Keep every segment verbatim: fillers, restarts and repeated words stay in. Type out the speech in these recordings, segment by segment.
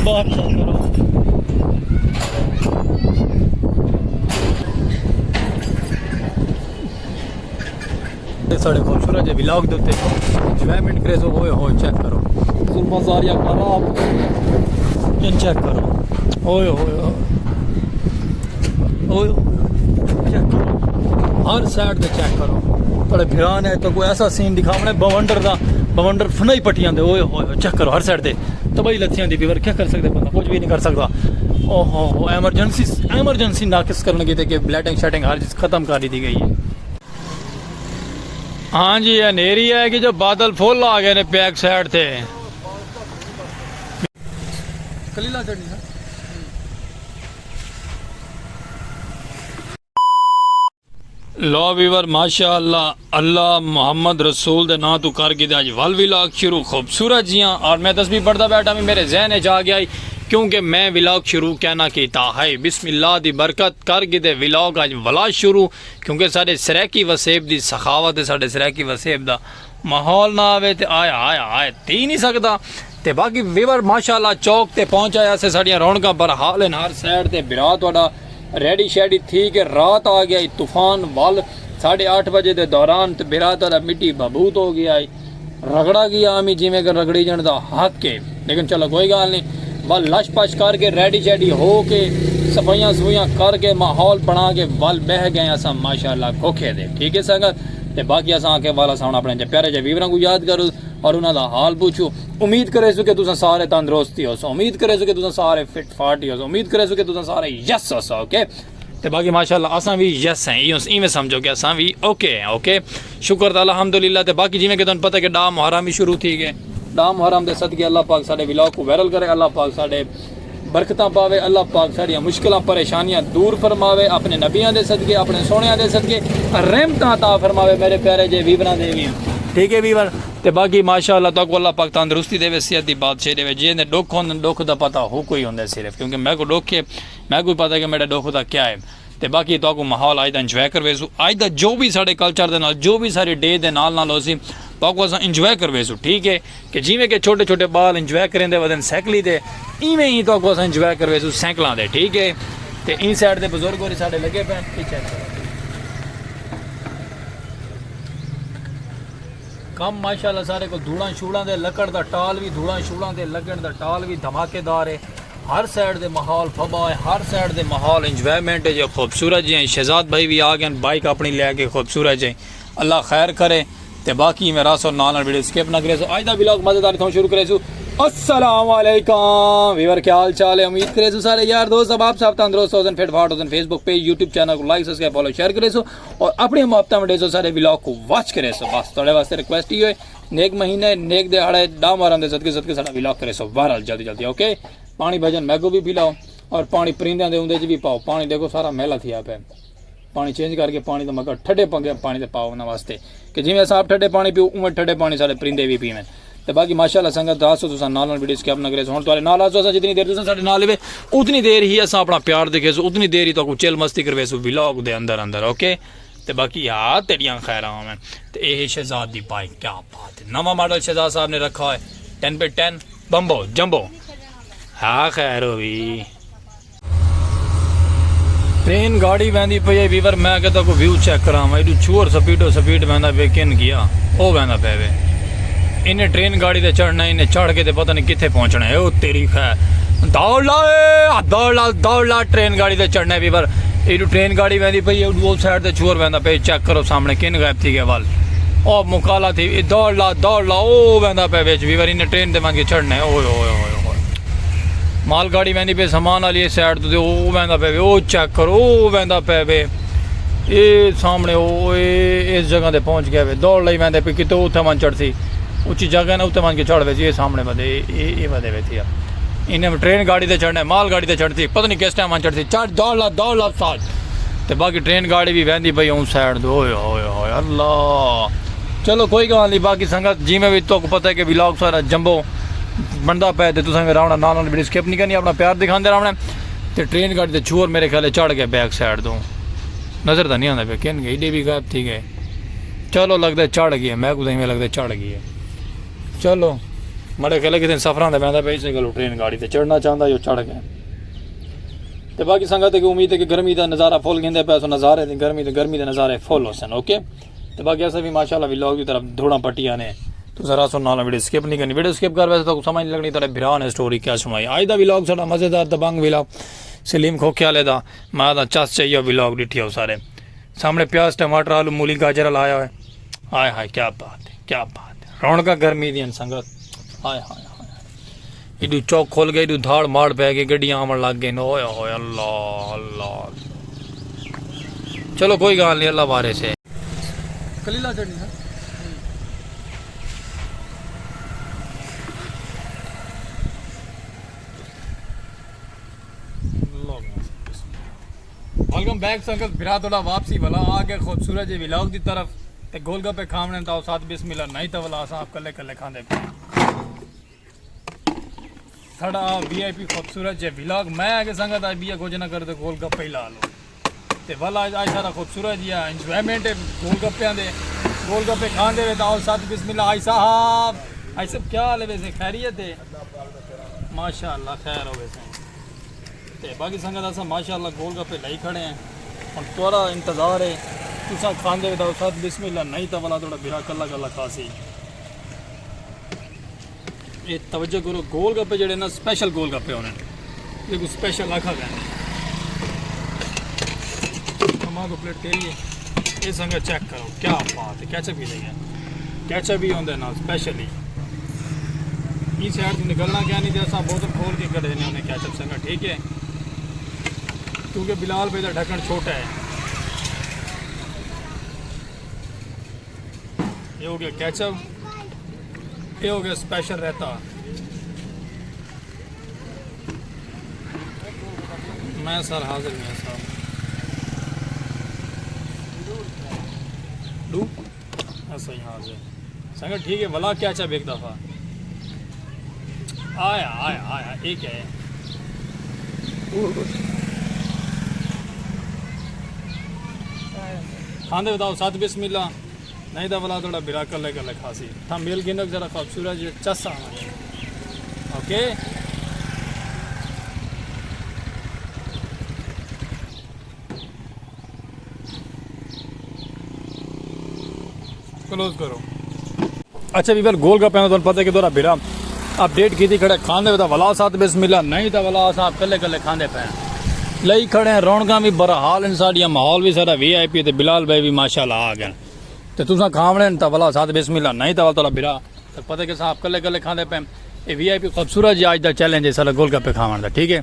باہر چیک کرو۔ تے ساݙے خوبصورت جے ولاگ دے اُتے انجوائمنٹ کریسو۔ اوئے ہوئے چیک کرو، ظلمہ زاریہ خراب، ان چیک کرو۔ اوئے ہوئے ہوئے۔ اوئے ہوئے۔ چیک کرو، ہر سائیڈ تے چیک کرو۔ تہاݙے بھرا نے تہاکوں ایسا سین ݙکھاوݨے بونڈر دا، بونڈر فنائی پٹیاں دے۔ اوئے ہوئے ہوئے، چیک کرو ہر سائیڈ تے۔ تباہی لتھیاں دی ویور، کیا کر سڳدے بندہ؟ کجھ وی نہیں کر سڳدا۔ اوہو ہو، ایمرجنسی، ایمرجنسی ناقص کرݨ کیتے کہ بلیڈنگ شیڈنگ ہر چیز ختم کر ݙتی ڳئی ہے۔ ہاں جی، اے ہنیری ہے کہ جو بادل فل آ ڳئے نے بیک سائیڈ تے۔ کلیلا چڑھنی ہے۔ لو ویور، ماشاء اللہ، اللہ محمد رسول دے ناں توں کر گھدے اڄ ول ولاگ شروع۔ خوبصورت جیاں، اور میں تسبیح پڑھدا بیٹھا وی میرے ذہن اچ آ ڳیا ہئی، کیونکہ میں ولاگ شروع کینا کیتا ہئی۔ بسم اللہ دی برکت، کر گھدے ولاگ اڄ ولا شروع، کیونکہ ساݙے سرائیکی وسیب دی سخاوت ہے، ساݙے سرائیکی وسیب دا ماحول نہ آوے تے آیا آیا آئے تھی نہیں سڳدا۔ تے باقی ویور ماشاءاللہ چوک تے پہنچ آیا سے، ساݙیاں رونقاں برحال ہن ہر سائیڈ تے۔ بھرا تہاݙا ریڈی شیڈی تھی کے رات آ ڳیا ہئی طوفان ول ساݙے اٹھ بجے دے دوران، تے بھرا تہاݙا مٹی بھبوت ہو ڳیا ہئی، رگڑا ڳیا امی جیویں کہ رگڑیجݨ دا حق ہے۔ لیکن چلو کوئی ڳالھ نہیں، ول لش پش کر کے ریڈی شیڈی ہو کے صفائیاں سفائیاں کر کے ماحول بݨا کے ول ٻہہ ڳئے اساں ماشاءاللہ کھوکھے دے، ٹھیک ہے سنگت۔ تے باقی اساں آکھے ول اساں ہݨ اپݨے جے پیارے جے ویوراں کوں یاد کروں اور انہاں دا حال پوچھوں۔ امید کریسوں کہ تساں سارے تندرست ہی ہوسو، امید کریسوں کہ تساں سارے فٹ فاٹ ہی ہوسو، امید کریسوں کہ تساں سارے یس ہوسو، اوکے؟ تے باقی ماشاءاللہ اساں وی یس ہیں، ایویں ایویں سمجھو کہ اساں وی اوکے ہیں، اوکے؟ شکر تاں الحمدللہ۔ تے باقی جیویں کہ تہاݙوں پتہ کہ ݙاہ محرم وی شروع تھی ڳئے، ݙاہ محرم دے صدقے اللہ پاک ساݙے ولاگ کوں وائرل کرے، اللہ پاک ساݙے برکتاں پاوے، اللہ پاک ساݙیاں مشکلاں پریشانیاں دور فرماوے، اپݨے نبیاں دے صدقے، اپݨے سوہݨیاں دے صدقے رحمتاں عطا فرماوے میرے پیارے جے ویوراں دے وی۔ ٹھیک ہے ویور؟ تے باقی ماشاءاللہ تہاکوں اللہ پاک تندرستی ݙیوے، صحت دی بادشاہی ݙیوے۔ جیندے ݙکھ ہوندن، ݙکھ دا پتہ ہوکوں ہی ہوندا ہے صرف، کیونکہ میکوں ݙکھ ہے، میکوں پتہ کہ میݙے ݙکھ دا کیا ہے۔ تے باقی تہاکوں ماحول اڄ دا انجوائے کرویسوں، اڄ دا جو وی ساݙے کلچر دے نال، جو وی ساݙی ڈے دے نال نال ہوسی، تہاکوں اساں انجوائے کرویسوں، ٹھیک ہے؟ کہ جیویں کہ چھوٹے چھوٹے ٻال انجوائے کریندے ودن سائیکلی تے، ایویں ہی تہاکوں اساں انجوائے کرویسوں سائیکلاں تے، ٹھیک ہے؟ تے ایں سائیڈ تے بزرگ ہوری ساݙے لڳے پئے، پیچھے کم ماشاءاللہ سارے کول دھوڑاں شوڑاں دے، لکڑ دا ٹال وی، دھوڑاں شوڑاں دے لڳݨ دا ٹال وی دھماکے دار ہے۔ ہر سائیڈ دے ماحول پھبا ہے، ہر سائیڈ دے ماحول انجوائمنٹ ہے جو خوبصورت جی ہیں۔ شہزاد بھائی وی آ ڳئے ہن بائیک اپݨی لے کے، خوبصورت جی۔ اللہ خیر کرے۔ تے باقی میں راسو نال نال ویڈیو سکپ نہ کریسو۔ اڄ دا ولاگ مزیدار تھاؤں شروع کریسو۔ السلام علیکم ویور، کیا حال چال ہے؟ امید کریسو سارے یار دوست احباب صاحب تندرست ہوسن، فٹ فاٹ ہوسن۔ فیس بک پیج، یوٹیوب چینل کوں لائک، سبسکرائب، فالو، شیئر کریسو اور اپݨی محبتاں ونڈیسو، سارے ولاگ کوں واچ کریسو۔ بس تہاݙے واسطے ریکویسٹ ہی ہوئے، نیک مہینے، نیک دیہاڑے، ݙاہ محرم دے صدقے صدقے ساݙا ولاگ کریسو۔ بہرحال جلدی جلدی، اوکے؟ پاݨی بھجن میکوں وی پلاؤ اور پاݨی پرندیاں دے اوندے چ وی پاؤ۔ پاݨی ݙیکھو سارا میلا تھیا پئے۔ پاݨی چینج کر کے پاݨی دا مگا ٹھڈے پنگے پاݨی تے پاؤ انہاں واسطے کہ جیویں اساں آپ ٹھڈے پاݨی پیوں، اونویں ٹھڈے پاݨی ساݙے پرندے وی پیون۔ تے باقی ماشاءاللہ سنگت راسو تساں نال نال ویڈیو سکپ نہ کریسو۔ ہݨ تہاݙے نال آسو اساں، جتنی دیر تساں ساݙے نال ہوے، اتنی دیر ہی اساں اپݨا پیار ݙکھیسوں، اتنی دیر ہی تہاکوں چل مستی کرویسوں ولاگ دے اندر اندر، اوکے؟ تے باقی یار تیݙیاں خیراں ہوون۔ تے اے ہے شہزاد دی بائیک، کیا بات ہے، نواں ماڈل شہزاد صاحب نے رکھا ہوئے، ٹین پہ ٹین، بمبو جمبو۔ ہا خیر ہووی۔ ٹرین گاڑی ویندی پئی ہے ویور، میں آکھیا تہاکوں ویو چیک کراواں، ایݙو چھوہر سپیڈو سپیڈ ویندا پئے، کن ڳیا؟ او ویندا پئے وے۔ انہیں ٹرین گاڑی تے چڑھنا ہے، انہیں چڑھ کے تے پتہ نہیں کتھے پہنچنا ہے۔ او تیری خیر۔ دوڑ لا اے، دوڑ لا، دوڑ لا، ٹرین گاڑی تے چڑھنا ہے ویور۔ ایݙو ٹرین گاڑی ویندی پئی ہے، ایݙو او سائیڈ تے چھوہر ویندا پئے، چیک کرو سامݨے کن غائب تھی ڳئے ول۔ او مکالا تھی، اے دوڑ لا، دوڑ لا، او ویندا پئے وچ ویور، انہیں ٹرین تے ونڄ کے چڑھنا ہے۔ اوئے ہوئے ہوئے ہوئے۔ مال گاڑی ویندی پئی سامان والی اے سائیڈ توں، تے او ویندا پئے وے، او چیک کرو، او ویندا پئے وے۔ اے سامݨے او، اے اس جگہ تے پہنچ ڳئے وے، دوڑ لائی ویندے پئے، کتے اتھے ونڄ چڑھسی۔ اچی جگہ ہے نا، اتھے ونڄ کے چڑھ ویسی، اے سامݨے ودے، اے، اے، اے ودے وے تھیا۔ انہیں ٹرین گاڑی تے چڑھنا ہے، مال گاڑی تے چڑھسی، پتہ نہیں کس ٹائم ونڄ چڑھسی۔ چڑھ، دوڑ لا، دوڑ لا، سال۔ تے باقی ٹرین گاڑی وی ویندی پئی اوں سائیڈ تے، اوئے ہوئے ہوئے، اللہ۔ چلو کوئی ڳالھ نہیں، باقی سنگت جیویں وی تہاکوں پتہ ہے کہ ولاگ سارا جمبو بݨدا پئے تے تساں وی راوݨا نال نال ویڈیو سکپ نہیں کرنی، اپݨا پیار ݙکھاندے راوݨا۔ تے ٹرین گاڑی تے چھوہر میرے خیال ہے چڑھ ڳئے بیک سائیڈ توں، نظر تاں نہیں آندا پئے کن ڳئے، ایݙے وی غائب تھی ڳئے۔ چلو لڳدا ہے چڑھ ڳئے، میکوں تاں ایویں لڳدا ہے چڑھ ڳئے۔ چلو مڑے خیال ہے کتنے سفراں دے ویندا پیا، اسے گلو ٹرین گاڑی تے چڑھنا چاہندا، جو چڑھ گئے۔ تے باقی سنگت کی امید ہے کہ گرمی دا نظارہ فل گھندے پئے سو، نظارے دی گرمی تے گرمی دے نظارے فل ہوسن، اوکے۔ تے باقی اساں بھی ماشاءاللہ ولاگ دی طرف دھوڑاں پٹیاں نے۔ تساں راسو نال ویڈیو سکپ نہیں کرنی، ویڈیو سکپ کر ویسے تو سمجھ نہیں لگنی تہاڈے بھرا نے سٹوری کیا سنائی۔ اج دا ولاگ ساڈا مزیدار دبنگ ولاگ، سلیم کھوکھے والے دا۔ میں دا چس چاہیے ولاگ ڈٹھیا سارے۔ سامنے پیاز، ٹماٹر، آلو، مولی، گاجر والا آیا ہوئے۔ ہائے ہائے، کیا بات ہے، کیا بات ہے۔ رونقاں گرمی دیاں سنگت۔ ہائے ہائے ہائے ہائے۔ ایڈو چوک کھل گئے، ایڈو دھاڑ ماڑ پے گئے، گڈیاں آون لگ گئے۔ اوئے ہوئے، اللہ اللہ۔ چلو کوئی گال نہیں، اللہ وارث ہے۔ کلیلہ چٹنی ہے۔ ویلکم بیک سنگت، بھرا تہاڈا واپسی والا آ گیا خوبصورت جے ولاگ دی طرف۔ تے گول گپے کھاونے تاں ساتھ بسم اللہ، نہیں تاں والا اساں آپ کلے کلے کھاندے پئے۔ ساڈا وی آئی پی خوبصورت جے ولاگ، میں آ کے سنگت آج بیا کچھ نہ کرے تے گول گپے ہی لا لو۔ تے والا آج، آج سارا خوبصورت جیا انجوائمنٹ ہے گول گپیاں دے۔ گول گپے کھاندے وے تاں آؤ ساتھ بسم اللہ۔ آج صاحب، آج صاحب کیا حال ہے ویسے، خیریت ہے؟ ماشاءاللہ خیر ہوے سائیں۔ تے باقی سنگت اساں ماشاءاللہ گول گپے لائی کھڑے ہیں۔ ہن تہاڈا انتظار ہے، تساں کھاندے وے تاں ساتھ بسم اللہ، نہیں تاں والا تہاڈا بھرا کلا کلا کھاسی۔ اے توجہ کرو، گول گپے جڑے نا سپیشل گول گپے ہونے، یہ کو سپیشل آکھا گیا۔ کما کو پلیٹ تیری ہے، یہ سنگت چیک کرو، کیا بات ہے، کیچپ بھی نہیں ہے، کیچپ بھی ہوندے نا سپیشلی۔ یہ سائڈ سے نکلنا کیا نہیں دے، اساں بوتل کھول کے کھڑے نے انہیں کیچپ سنگت، ٹھیک ہے، کیونکہ بلال بھائی دا ڈھکن چھوٹا ہے۔ یہ ہو گیا کیچپ، یہ ہو گیا سپیشل رائتا۔ میں سر حاضر، میں سر ڈو ایسا ہی حاضر۔ سنگت ٹھیک ہے، ولا کیچپ ایک دفعہ۔ آیا آیا آیا، یہ کیا ہے؟ کھاندے بتاؤ ساتھ بسم اللہ۔ نہیں تاں ولا تہاڈا بھرا کلے کلے کھاسی۔ تھا میل گھنک ذرا خوبصورت جے چس آوݨ۔ اوکے۔ کلوز کرو۔ اچھا ویور، گول گپے تہاڈا پتہ ہے کہ تہاڈا بھرا اپڈیٹ کیتی کھڑا، کھاندے وے تاں ولا ساتھ بسم اللہ، نہیں تاں ولا اساں کلے کلے کھاندے پئے ہیں۔ لئی کھڑے ہیں، رونقاں بھی برحال ہیں ساڈیاں، ماحول بھی ساڈا وی آئی پی تے بلال بھائی بھی ماشاءاللہ آ گئے۔ تے تساں کھاونے تاں ولا ساتھ بسم اللہ، نہیں تاں ولا تہاڈا بھرا۔ تے پتہ کہ اساں آپ کلے کلے کھاندے پئے ہیں۔ اے وی آئی پی خوبصورت جی اج دا چیلنج ہے ساڈا گول گپے کھاوݨ دا، ٹھیک ہے؟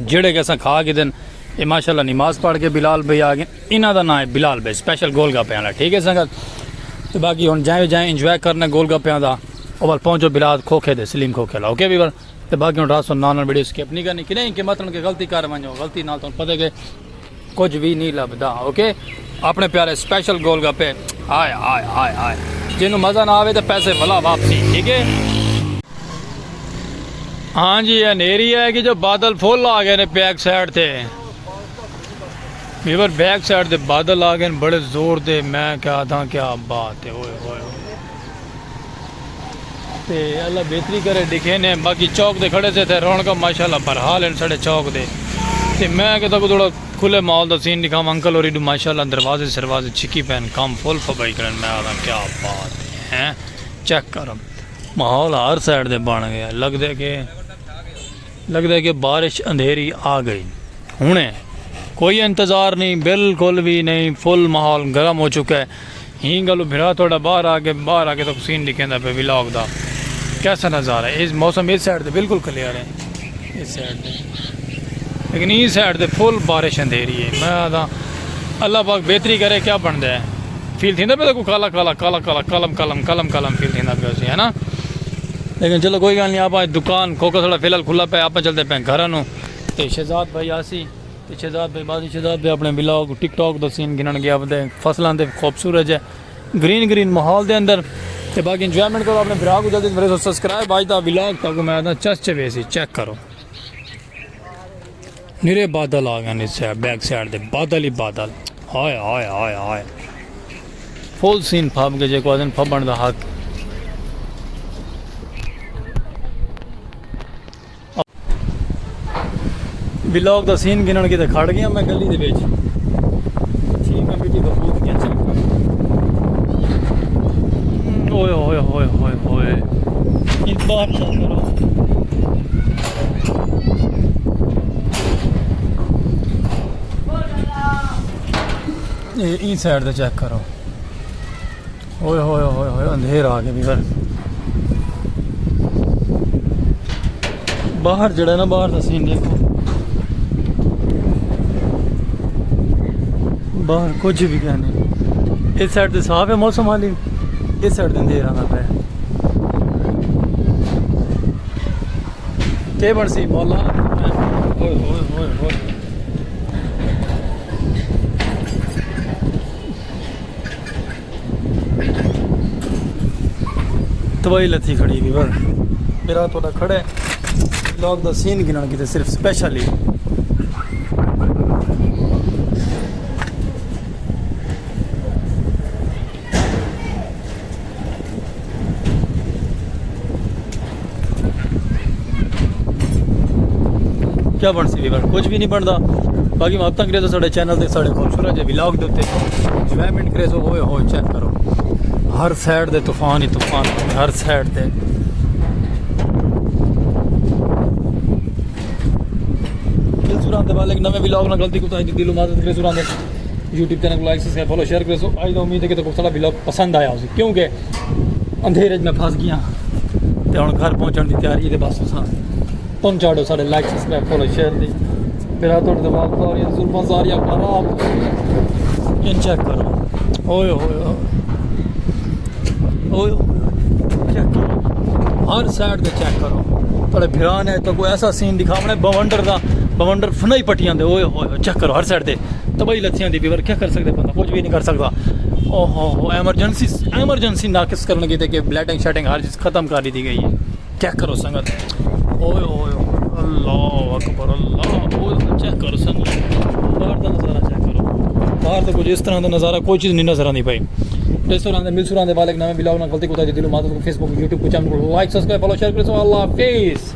جڑے کہ اساں کھا کے دن، اے ماشاءاللہ نماز پڑھ کے بلال بھائی آ گئے۔ انہاں دا ناں ہے بلال بھائی، سپیشل گول گپے والا، ٹھیک ہے سنگت؟ تے باقی ہن جائیں جائیں انجوائے کرنا گول گپیاں دا۔ اول پہنچو بلال کھوکھے دے، سلیم کھوکھے والا، اوکے ویور؟ تے باقی ہن راسو نال نال ویڈیو سکپ نہیں کرنی، کہ نہیں کہ مطلب کہ غلطی کر ونجو، غلطی نال تہاݙوں پتہ کہ کچھ بھی نہیں لبھدا، اوکے؟ اپنے پیارے سپیشل گول گپے۔ ہائے ہائے ہائے ہائے، جنوں مزہ نہ آوے تے پیسے ولا واپسی، ٹھیک ہے؟ ہاں جی، یہ نیری ہے کہ جو بادل فل آ گئے نے بیک سائڈ تے۔ ویور، بیک سائڈ تے بادل آ گئے نے بڑے زور دے، میں کیا تھا، کیا بات ہے، اوئے ہوئے ہوئے۔ تے اللہ بہتری کرے، ڈکھے نے۔ باقی چوک دے کھڑے سے تے رونقاں ماشاءاللہ برحال ہیں ساڈے چوک دے۔ تے میں کہ تہاکوں تھوڑا کھلے ماحول دا سین ڈکھاواں، انکل ہوری ڈو ماشاءاللہ دروازے سروازے چھکی پئے ہن، کم فل پبئی کھڑے ہن۔ میں آکھاں کیا بات ہے، چیک کر، ماحول ہر سائیڈ دے بن گئے، لگدے کہ لگدے کہ بارش اندھیری آ گئی۔ ہݨے کوئی انتظار نہیں، بالکل بھی نہیں، فل ماحول گرم ہو چکا ہے۔ ہی گلو بھرا تہاݙا باہر آ کے، باہر آ کے تہاکوں سین ڈکھیندا پیا ولاگ دا۔ کیسا نظارہ ہے؟ اس موسم اس سائیڈ تے بالکل کلیئر ہے، اس سائیڈ تے، لیکن اس سائیڈ تے فل بارش اندھیری ہے۔ میں آکھاں اللہ پاک بہتری کرے، کیا بݨدا ہے؟ فیل تھیندا پیا تہاکوں کالا کالا، کالا کالا، کالم کالم، کالم کالم فیل تھیندا پیا سی، ہے نا؟ لیکن چلو کوئی گال نہیں، آپ دکان کھوکھا ساݙا فی الحال کھلا پیا، آپ چلدے پئے گھراں نوں۔ تے شہزاد بھائی آسی، تے شہزاد بھائی بعد شہزاد بھائی اپݨے ولاگ ٹک ٹاک دا سین گھنݨ ڳیا، اپݨے فصلاں دے خوبصورت جے گرین گرین ماحول دے اندر۔ تے باقی انجوائمنٹ کرو، اپݨے بھرا کوں جلدی کرو سبسکرائب۔ اڄ دا ولاگ تہاکوں میں آکھاں چس چے ویسی، چیک کرو۔ نرے بادل آ گئے نے، اس سائیڈ، بیک سائیڈ دے بادل ہی بادل۔ ہائے ہائے ہائے ہائے۔ فل سین پھب کے جیکوں آکھدن پھبݨ دا حق۔ ولاگ دا سین گھنݨ کیتے کھڑ ڳیا میں گلی دے وچ۔ ٹھیک ہے، مٹی بخود کیا چیک کر۔ اوئے ہوئے ہوئے ہوئے ہوئے۔ ایں باہر چیک کرو۔ اے، ایں سائیڈ تے چیک کرو۔ اوئے ہوئے ہوئے ہوئے، اندھیر آ گئے ویور۔ باہر جڑا ہے نا، باہر دا سین دیکھو۔ باہر کچھ بھی کہہ نہیں۔ اس سائیڈ تے صاف ہے موسم حالی، اس سائیڈ تے اندھیر آندا پیا۔ کے بنسی مولا؟ اوئے ہوئے ہوئے ہوئے۔ تباہی لتھی کھڑی ویور۔ میرا تہاڈا کھڑے ولاگ دا سین گھنݨ کیتے صرف سپیشلی۔ کیا بنسی ویور؟ کچھ بھی نہیں بندا۔ باقی محبتاں کرے تو ساڈے چینل تے ساڈے خوبصورت جے ولاگ دے اتے انجوائمنٹ کرے سو۔ ہوئے ہوئے چیک کرو، ہر سائیڈ تے طوفان ہی طوفان، ہر سائیڈ تے۔ دل سوران دے والے ایک نویں ولاگ نہ غلطی کو تاں دلوں معذرت کرے سوران دے۔ یوٹیوب چینل کو لائک، سبسکرائب، فالو، شیئر کرے سو۔ آج دا امید ہے کہ تہاکوں ساڈا ولاگ پسند آیا ہوسی، کیونکہ اندھیرے میں پھنس گیا تے ہن گھر پہنچݨ دی تیاری تے بس اساں پہنچاڑو ساڈے لائک، سبسکرائب، فالو، شیئر دی۔ میرا تہاڈے تے وعدہ اور یہ ظلم ساریا خراب۔ ان چیک کرو۔ اوئے ہوئے ہوئے۔ اوئے ہوئے ہوئے۔ چیک کرو۔ ہر سائیڈ تے چیک کرو۔ تہاڈے بھرا نے تو کوئی ایسا سین دکھاونا ہے بونڈر دا، بونڈر فنائی پٹیاں دے۔ اوئے ہوئے ہوئے۔ چیک کرو ہر سائیڈ تے۔ تباہی لتھیاں دی ویور، کیا کر سکدے بندہ؟ کچھ بھی نہیں کر سکدا۔ اوہو ہو، ایمرجنسی، ایمرجنسی ناقص کرݨ کیتے کہ بلیڈنگ شیڈنگ ہر چیز ختم کر ݙتی ڳئی ہے۔ چیک کرو سنگت، اوئے ہوئے ہوئے، اللہ اکبر، اللہ، اوئے ہوئے، چیک کرو سنگت، باہر دا نظارہ چیک کرو۔ باہر تو کچھ اس طرح دا نظارہ کوئی چیز نہیں نظر آندی پئی۔ ریسٹورانٹ دے، مل سوران دے والے نویں ولاگ نہ غلطی کوتا دی دلوں معذرت کو فیس بک، یوٹیوب کو چینل کو لائک، سبسکرائب، فالو، شیئر کرو۔ اللہ حافظ۔